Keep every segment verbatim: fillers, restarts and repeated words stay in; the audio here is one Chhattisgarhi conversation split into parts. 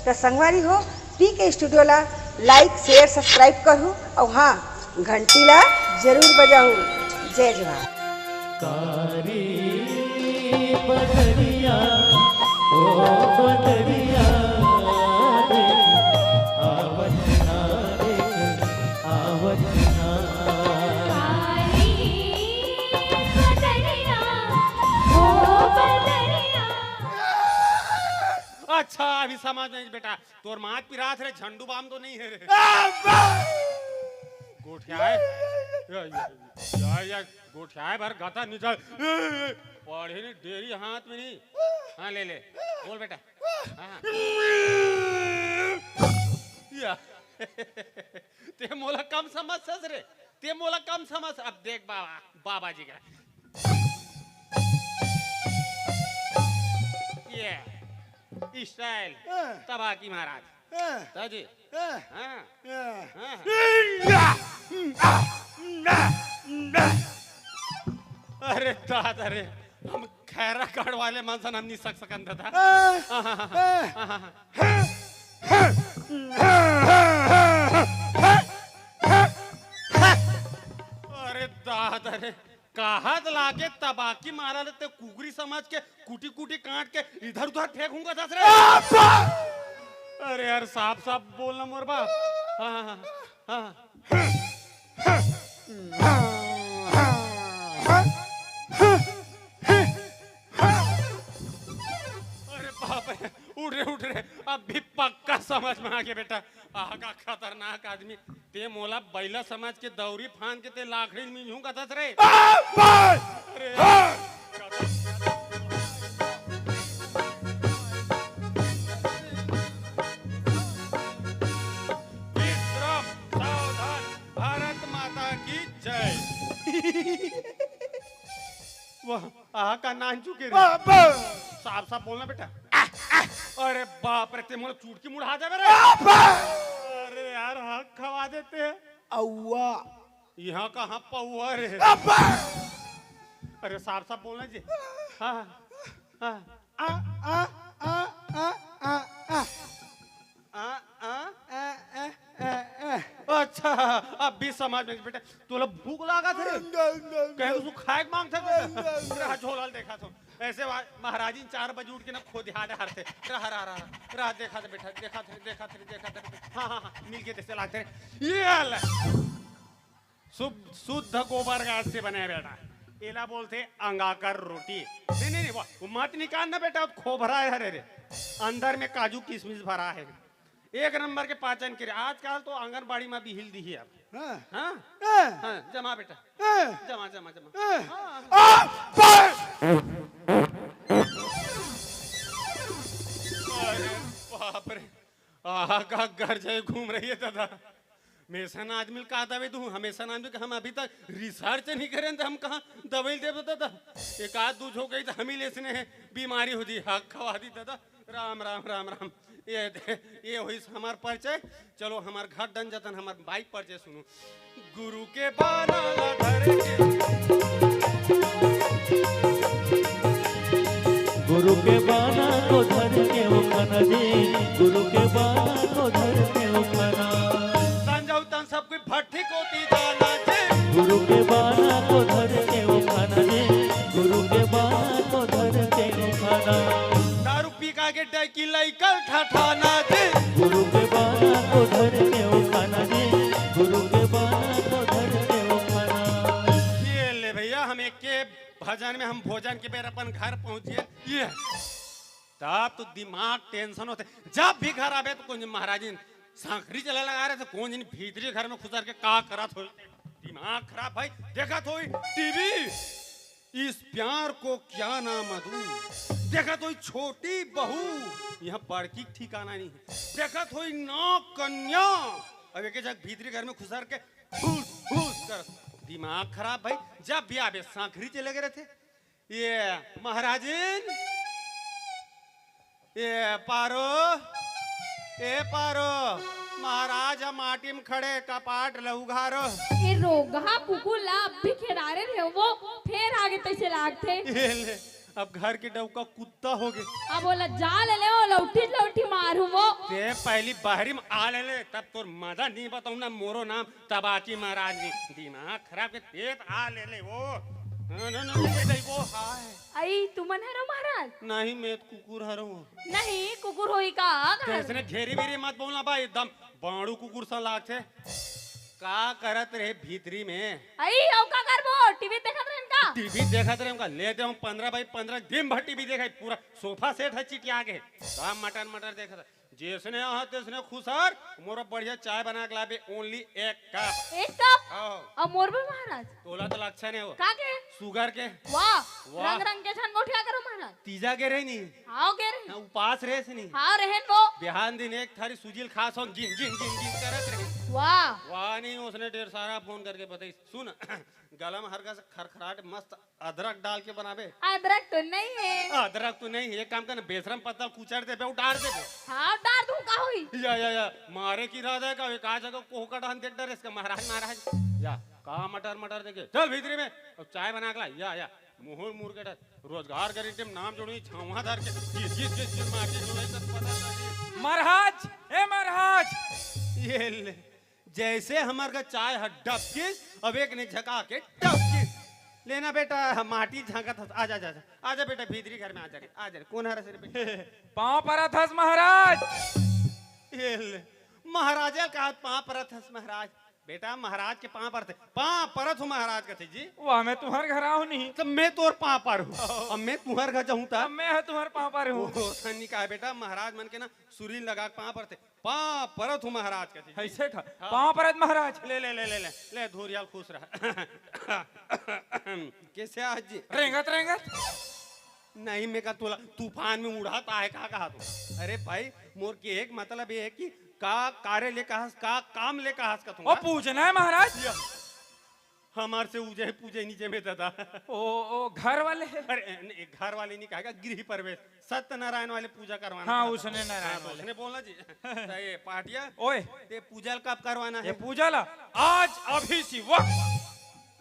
त संगवारी हो, पीके स्टूडियो ला like, share, subscribe करहू अउ हाँ, घंटी ला जरूर बजाहू। जय जोहार। कारी बदरिया, ओ बदरिया रे, आवत ना रे, आवत ना। कारी बदरिया, ओ बदरिया। अच्छा, अभी समझ में आई बेटा, तोर मात पिरात रे, झंडू बाम तो नहीं है रे। गोठियाए, या, या, या, या, गोठियाए भर गता निकल। पढ़े नहीं, डेरी हाथ में नहीं। हाँ, ले ले, बोल बेटा। हाँ, हाँ। या। ते मोला कम समझ सस रे, ते मोला कम समझ। अब देख बाबा, बाबा जी का ये style, हाँ। तबाकी महाराज। हाँ। दाजी। हाँ। हाँ। हाँ। हाँ। अरे दादा रे, हम खैरागढ़ वाले मन सन हम नहीं सक सकन दादा। हाँ। हाँ, हाँ, हाँ। हाँ। हाँ, हाँ। अरे दादा रे, कहात लागे तबाकी मारा ले ते कुकरी समझ के कुटी कुटी काट के इधर उधर फेंकूंगा दस रे। अरे यार, साफ साफ बोलना मोर बाप। हाँ, हाँ, हाँ, हाँ। अरे बाप रे, उठ रे, उठ रे, अब भी पक्का समझ में आ गया बेटा। आगा खतरनाक आदमी। ते मोला बैला समझ के दौरी फांद के ते लाखड़ी में यूं कथस रे। अरे यार। विश्राम, सावधान, भारत माता की जय। वाह, आहा का नान चुके रे। बाबा। साफ साफ बोलना बेटा। अरे बाप रे, ते मोला चुटकी मुड़ा देबे रे। बाबा। अरे यार, हक खवा देते हैं। अउआ। यहाँ कहाँ पौआ रे? बाबा। अरे साफ साफ बोलना जी। हाँ, हाँ। आ, आ, आ, आ, आ, आ। आ, आ? आ, आ, आ, आ। अच्छा, अब भी समझ में बेटा, तोला भूख लागत हे रे? अंदर, अंदर, कहे अंदर। कुछ खाए के मांगत हे? अंदर, अंदर। रहा, झोला ल देखा तो। ऐसे वा-, महाराजी चार बजे उठ के ना खोदिया डारथे। रहा, रहा, रहा, रहा, देखा थे बेटा, देखा थे, देखा थे, देखा थे। हाँ, हाँ, हाँ, मिल के जैसे लागते रे। ये ले। शुद्ध, शुद्ध गोबर गैस से बने बेटा, एला बोलथे अंगाकर रोटी। नहीं, नहीं, नहीं, वो, वो मत निकालना बेटा, वो खोभरा है रे, रे। अंदर में काजू किशमिश भरा है। एक नंबर के पाचन क्रिया। आजकल तो आंगनबाड़ी में भी हिल दी है अब। हाँ। हाँ? हाँ। हाँ, जमा बेटा। हाँ। जमा, जमा, जमा। हाँ। हाँ। आ, पर अरे बाप रे, आहा का घर जाए घूम रही है दादा। मेसन आदमी ल का दवाई दूं? हमेसन आदमी के हम अभी तक research नहीं करें, तो हम कहाँ दवाई देबो दादा? एक आध दू झोंक गई तो हम ही लेसने हैं, बीमारी हो जी, हक खवा दी दादा। राम, राम, राम, राम। ये, ये होइस हमार परिचय। चलो, हमार घर डन जतन, हमार बाइक परिचय सुनो। गुरु के बाना ला धर के गुरु के बाना को धर के ओ खाना जी, गुरु के बाना को धर के ओ खाना। तन जाऊ तन सब कोई भट्ठी कोती जाना जी। गुरु के बाना को धर के ओ खाना जी, गुरु के बाना को धर के ओ खाना। दारू पी का के डैकी लइकल ठठाना जी। गुरु के बाना को धर के ओ खाना जी, गुरु के बाना को धर के ओ खाना। ये ले भैया, हम एक के भजन में हम भोजन के बेर अपन घर पहुंच गए। ये तब तो दिमाग tension होथे। जब भी घर आबे तो कोन महाराजिन सांकरी चले लगा रहे थे, कोन जनी भीतरी घर में खुसर के का करत हो। दिमाग खराब भाई, देखत होई टीवी, इस प्यार को क्या नाम दूं, देखत होई छोटी बहू, यहाँ बड़की ठिकाना नहीं, देखत होई नाग कन्या, अब एक जग भीतरी घर में खुसर के फूस फूस कर। दिमाग खराब भाई, जब भी आबे सांकरी चले गए रहते। ये महाराजिन, ये पारो, ए पारो, महाराज ह माटी में खड़े, कपाट ल उघारो। ए रोगहा कुकुर ला अब भी खेदारे रहे वो, फेर आगे तैसे लागथे। ये ले, अब घर के डउका कुत्ता हो गे। अब ओला जा ले ले, ओला उठी लौठी मारू वो। ते पहली बहरी में आ ले ले, तब तोर मजा नहीं बताऊं ना, मोरो नाम तबाकी महाराज नहीं। दिमाग खराब के तेत आ ले ले वो। ना, ना, ना, नहीं, नहीं, वो हाय। आई, तुमन हरो महाराज? नहीं, मैं तो कुकुर हरो। नहीं, कुकुर होई का घर? तैसने घेरी बेरी मत बोलना भाई, एकदम बाड़ू कुकुर सा लागथे। का करत रहे भीतरी में? आई, अउ का करबो? टीवी देखत रहेन का? टीवी देखत रहे का? ले दे हम पन्द्रह बाई पन्द्रह, दिन भर टीवी देखे, पूरा सोफा सेट है चिटिया के। का मटर मटर देखत है। जैसने आहा तैसने खुसर, मोर बढ़िया चाय बना के लाबे, only एक कप। एक कप? हाँ। अउ मोर बर महाराज? तोला तो लक्षण है वो। का के? शुगर के। वाह, वाह। रंग रंग के झन गोठिया करो महाराज। तीजा के रहे नहीं। हाँ, के रहे। हाँ, उपास रहे से नहीं। हाँ, रहेन वो। बिहान दिन एक थारी सुजील खास हो, गिन, गिन, गिन, गिन करत रहे। वाह। वाह, नहीं, उसने ढेर सारा फोन करके बताई। सुन, गला में हल्का सा खरखराट, मस्त अदरक डाल के बनाबे। अदरक तो नहीं है। अदरक तो नहीं है, एक काम करना, बेसरम पत्ता कुचर देबे, वो डाल देबे। हाँ, डाल दूँ, का होई? या, या, या, मारे की इरादा है का? एक आ जगह कोहका डाल देख डरे इसका, महाराज, महाराज। या, का मटर, मटर देखे? चल भीतरी में, अब चाय बना के ला। या, या, मुहुर मुर के डर। रोजगार गारंटी में नाम जोड़ो, छावा धर के, जिस, जिस, जिस, जिस मार के जोड़े, सब पता चल। महाराज, ए महाराज। ये ले, जैसे हमर का चाय ह डबकिस, अब एक ने झका के डबकिस। लेना बेटा, माटी झांकत हस, आजा, आजा, आजा, आजा बेटा, भीतरी घर में आजा रे, आजा रे, कौन हरस रे बेटा? पाँव परत हस महाराज। ये ले, महाराजा का पाँव परत हस महाराज। बेटा, महाराज के पाँव परत, पाँव परत हूँ महाराज कथे जी। वाह, मैं तुम्हर घर आऊँ नहीं। तो मैं तोर पाँव पर हूँ। अब मैं तुम्हर घर जाऊँ ता? अब मैं ह तुम्हर पाँव पर हूँ। ओ, सन्नी का है बेटा, महाराज मन के ना सुरी लगा के पाँव परते। पाँव परत हूँ महाराज कथे जी। ऐसे का? हाँ। पाँव परत महाराज। ले, ले, ले, ले, ले, ले, धोरियाल खुश रहा। कैसे आज जी? रेंगत, रेंगत। नहीं, मैं का तोला तूफान में उड़ात आहे का कहा तू? अरे भाई, मोर के एक मतलब ये है कि का कार्य ले कहस, का काम ले कहस का ओ, तुम? पूजना है महाराज। या, हमार से उजे पूजे नीचे में दादा। ओ, ओ, घर वाले हैं। अरे, नहीं, घर वाले नहीं कहेगा, गृह प्रवेश, सत्यनारायण वाले पूजा करवाना हाँ, था। उसने नारायण हाँ, तो वाले। उसने बोलना जी। तो ये पाटिया, ओए। ये पूजा कब करवाना ये है? पूजा ला आज अभी सी वक्त।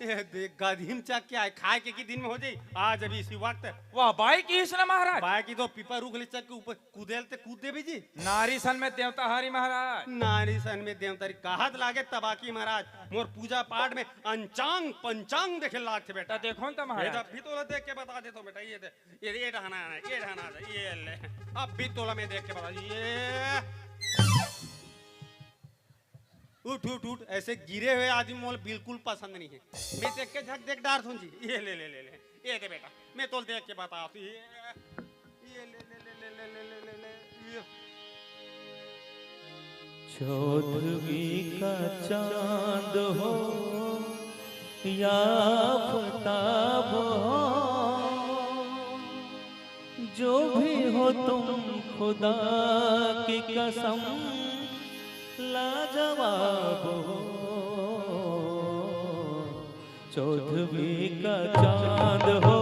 ये देख, गधी में चक क्या है, खाए के की दिन में हो जाई, आज अभी इसी वक्त। वाह, बाई की इसने महाराज। बाई की तो पीपा रूख ले चक के ऊपर कूदेल ते कूद देबे जी। नारी सन में देवता हारी महाराज। नारी सन में देवता हारी। कहत लागे तबाकी महाराज, मोर पूजा पाठ में अंचांग पंचांग देखे लागथे बेटा। तो देखो न तो ये महाराज। तो अभी तोला देख के बता देथों बेटा, ये दे, ये, ये डहाना है, ये डहाना है, ये ले। अभी तोला मैं देख के बता, ये। उठ, उठ, उठ, ऐसे गिरे हुए आदमी मोला बिल्कुल पसंद नहीं है। मैं देख के झक देख डारथों जी। ये ले, ले, ले, ले। ये दे बेटा, मैं तोला देख के बता। ये, ये ले, ले, ले, ये। चौदहवीं का चांद हो या आफताब हो, जो भी हो तुम खुदा की कसम लाजवाब हो, चौदहवीं का चांद हो।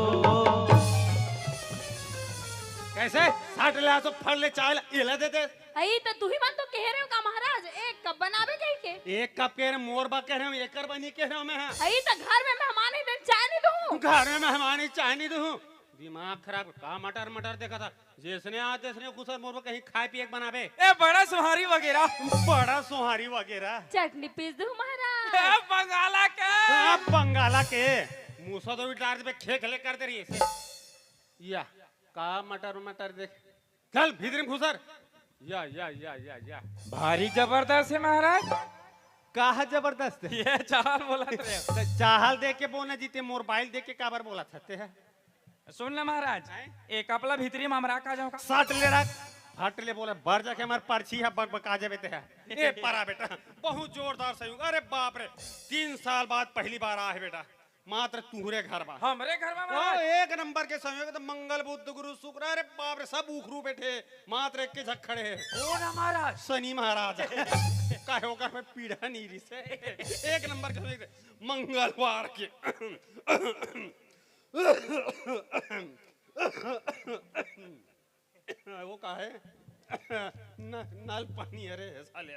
कैसे? साट ले, आसो फड़ ले, चाय ला, ये ला दे दे। अई, तो तू ही मन तो कह रहे हो का महाराज, एक कप बनावे कह के? एक कप कह रहे, मोर बा कह रहे हो, एकर बा नहीं कह रहे हो मैं, हाँ। अई, तो घर में मेहमान ही दिन चाय नहीं दूँ। घर में मेहमान ही चाय नहीं दूँ। दिमाग खराब, का मटर मटर देखा था, जैसने आ तैसने कुछ मोर बा कहीं खाए पिए के बनावे। ए, बड़ा सोहारी वगैरह। बड़ा सोहारी वगैरह। चटनी पीस दूँ महाराज। ए, बंगाला के। हाँ, बंगाला के। मूसा तो भी डार दे, खेखले कर दे रही है। या, का मटर मटर देख। चल, भीतरी में घुसर। या, या, या, या, या। भारी जबरदस्त है महाराज। का है जबरदस्त? ये चाहल बोलत रहे। तो चाहल देख के बोलना जी ते, मोर बाइल देख के काबर बोलत हते है? सुन ले महाराज, हैं? एक अपला भीतरी में हमरा का जाओ का? सट ले रख। हट ले बोले, बर जाके हमार परछी है, बकबका जाबे ते है। ए परा बेटा, बहुत जोरदार संयोग। अरे बाप रे, तीन साल बाद पहली बार आ है बेटा। मात्र तुहरे घर बा। हमरे घर में ओ, महाराज? एक नंबर के संयोग, तो मंगल, बुध, गुरु, शुक्र, अरे बाप रे, सब उखरू बैठे, मात्र एक के झक खड़े हैं। कौन है महाराज? शनि महाराज। काहे ओकर में पीढ़ा नहीं रिस है। एक नंबर के संयोग, मंगलवार के। वो का है? न-, नल पानी, अरे साले।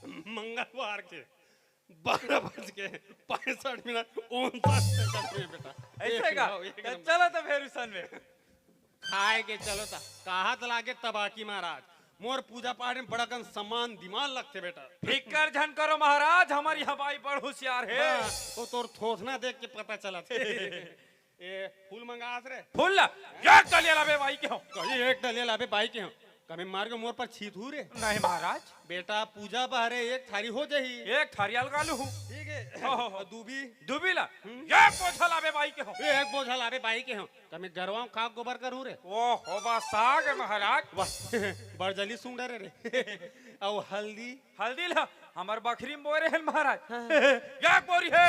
मंगलवार के। बारह बज के पैंसठ मिनट उनसठ सेकंड में बेटा। अइसे का? चलो तो फेर उसन में। खाए के चलो ता। कहात लागे तबाकी महाराज, मोर पूजा पाठ में बड़ा कन सम्मान दिमाग लगथे बेटा। फिकर झन करो महाराज, हमर इहाँ बाई बड़ होशियार हे। हाँ, वो तोर थोथना देख के पता चलत हे। ए, फूल मंगास रे। फूल ला, एक डलिया लाबे बाई के हो। कही एक डलिया लाबे बाई के हो। कभी मार के मोर पर छीत हू रे। नहीं महाराज। बेटा, पूजा बहरे एक थारी हो जाही। एक थारी अलगा लूहू। ठीक है। हो, हो, हो। दूबी। दूबी ला, हम्म। एक बोझा लाबे बाई के हो। एक बोझा लाबे बाई के हो। कभी गरवा खा गोबर करू रे। ओ हो बा साग महाराज। वाह, बड़ जल्दी सूंघ डरे रे। अउ हल्दी? हल्दी ला हमर बखरी में बोरे हन महाराज। हाँ। एक बोरी हे।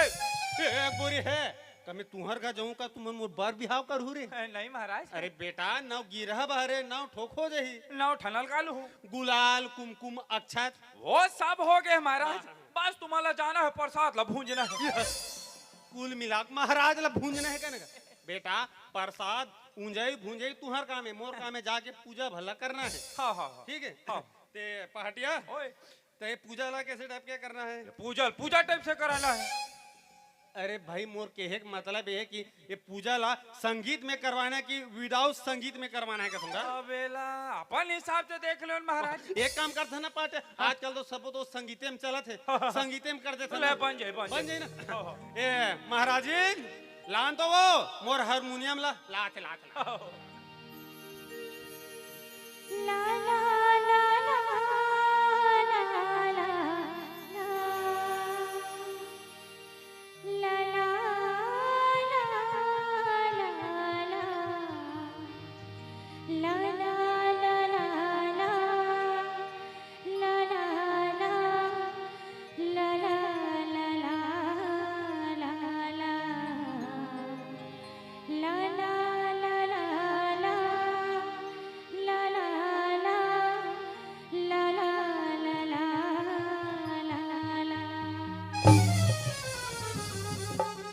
एक बोरी हे। कमे तुहर घर जाऊं का, तुमन मोर बर बिहाव करहू रे? ए, नहीं महाराज। अरे बेटा, नौ गिरह बहरे, नौ ठोक हो जाही। नौ ठन अलगा लूहू। गुलाल, कुमकुम, अक्षत। वो सब हो गए महाराज। हाँ, हाँ। बस तुम्हारा जाना है, प्रसाद ला भूंजना है। कुल मिला के महाराज ला भूंजना है कहने का। बेटा, प्रसाद ऊंजई भूंजई तुहर काम है, मोर काम है जाके पूजा भला करना है। हाँ, हाँ, हाँ। ठीक है? हाँ। ते पहाटिया, ओए। ते पूजा ला कैसे टाइप के करना है? पूजा, पूजा टाइप से कराना है। अरे भाई, मोर कहे के मतलब ये है कि ये पूजा ला संगीत में करवाना है कि without संगीत में करवाना है, कहूँगा। अबेला, अपन हिसाब से देख लो महाराज। एक काम करते हैं ना पाट, हाँ। आजकल तो सब तो संगीते में चलत है, हाँ, हाँ, हाँ। संगीते में कर देते ले, हैं। बन जाए, बन बन जाए। जाए ना। हाँ, हाँ। ए महाराजिन, लान तो वो मोर हारमोनियम ला, लात, लात, लात। हाँ, हाँ। ला ला ला ला ला ला।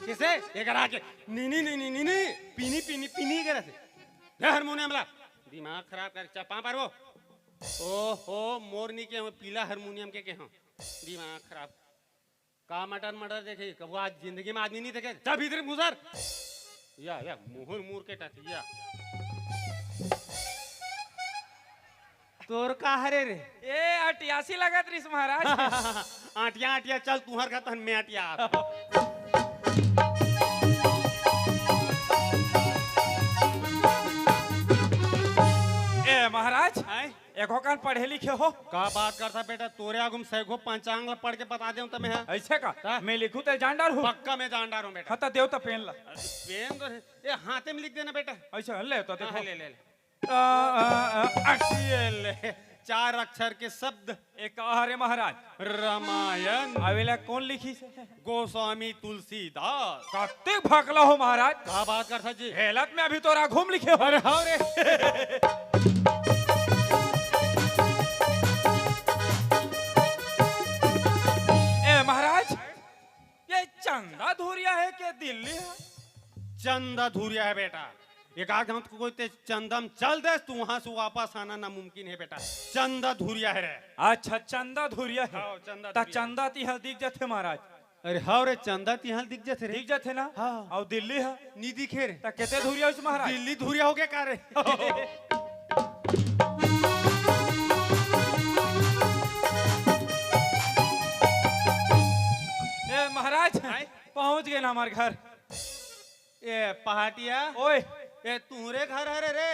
कैसे? एकरा के नीनी, नीनी, नीनी, पीनी, पीनी, पीनी करे से। ले हारमोनियम ला। दिमाग खराब कर, चप्पा पर वो। ओहो, मोरनी के पीला हारमोनियम के, के हाँ। दिमाग खराब। का मटर मटर देखे, कबो आज जिंदगी में आदमी नहीं देखे। जा भीतर घुसर। या, या, मुहुर मुर के टटिया। तोर का हरे रे? ए, अटियासी लगत रिस महाराज। आटिया, आटिया, चल तुहर घर तहन मैं अटिया। ए महाराज, आय? एको कन पढ़े लिखे हो? का बात करता बेटा, तोरे आगू में सैगो पंचांग ला पढ़ के बता देऊं त मैं हा। ऐसे का? हाँ। मैं लिखूं त जान डार हूँ। पक्का मैं जान डार हूँ बेटा। हाँ, त देव त पेन ला। पेन तो है। ए, हाथे में लिख देना बेटा। ऐसे ले तो हाँ, देखो। ले, ले, ले। आ, आ, आ, आ। ये ले, चार अक्षर के शब्द। ए, का हरे महाराज? रामायण। अवेला कौन लिखिस? गोस्वामी तुलसीदास। कतेक भकला हो महाराज। का बात करथा जी? हेलत में अभी तो राघुम लिखे हो। अरे हाँ रे। ए महाराज, ये चंदा धुरिया है के दिल्ली है? चंदा धुरिया है बेटा। एक आध घंट कोई ते चंदा में चल दे, तू वहां से वापस आना नामुमकिन है बेटा। चंदा धुरिया है रे। अच्छा, चंदा धुरिया है। हाँ, चंदा त धुरिया। चंदा तिहा दिख जाथे महाराज। अरे हाँ रे, चंदा तिहा दिख जाथे रे। दिख जाथे ना? हाँ। अउ दिल्ली है? नी दिखे रे। त केते धुरिया होइस महाराज? दिल्ली धुरिया हो गया का रे? ए महाराज, आय? पहुंच गए ना हमारे घर। ए पहाटिया। ओए। ए तुहरे घर हरे रे?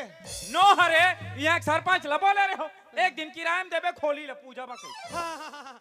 नो हरे, यहाँ के सरपंच ला बोले रहे हो। एक दिन किराया में देबे खोली ला पूजा बा कही। हाँ, हाँ, हाँ, हाँ।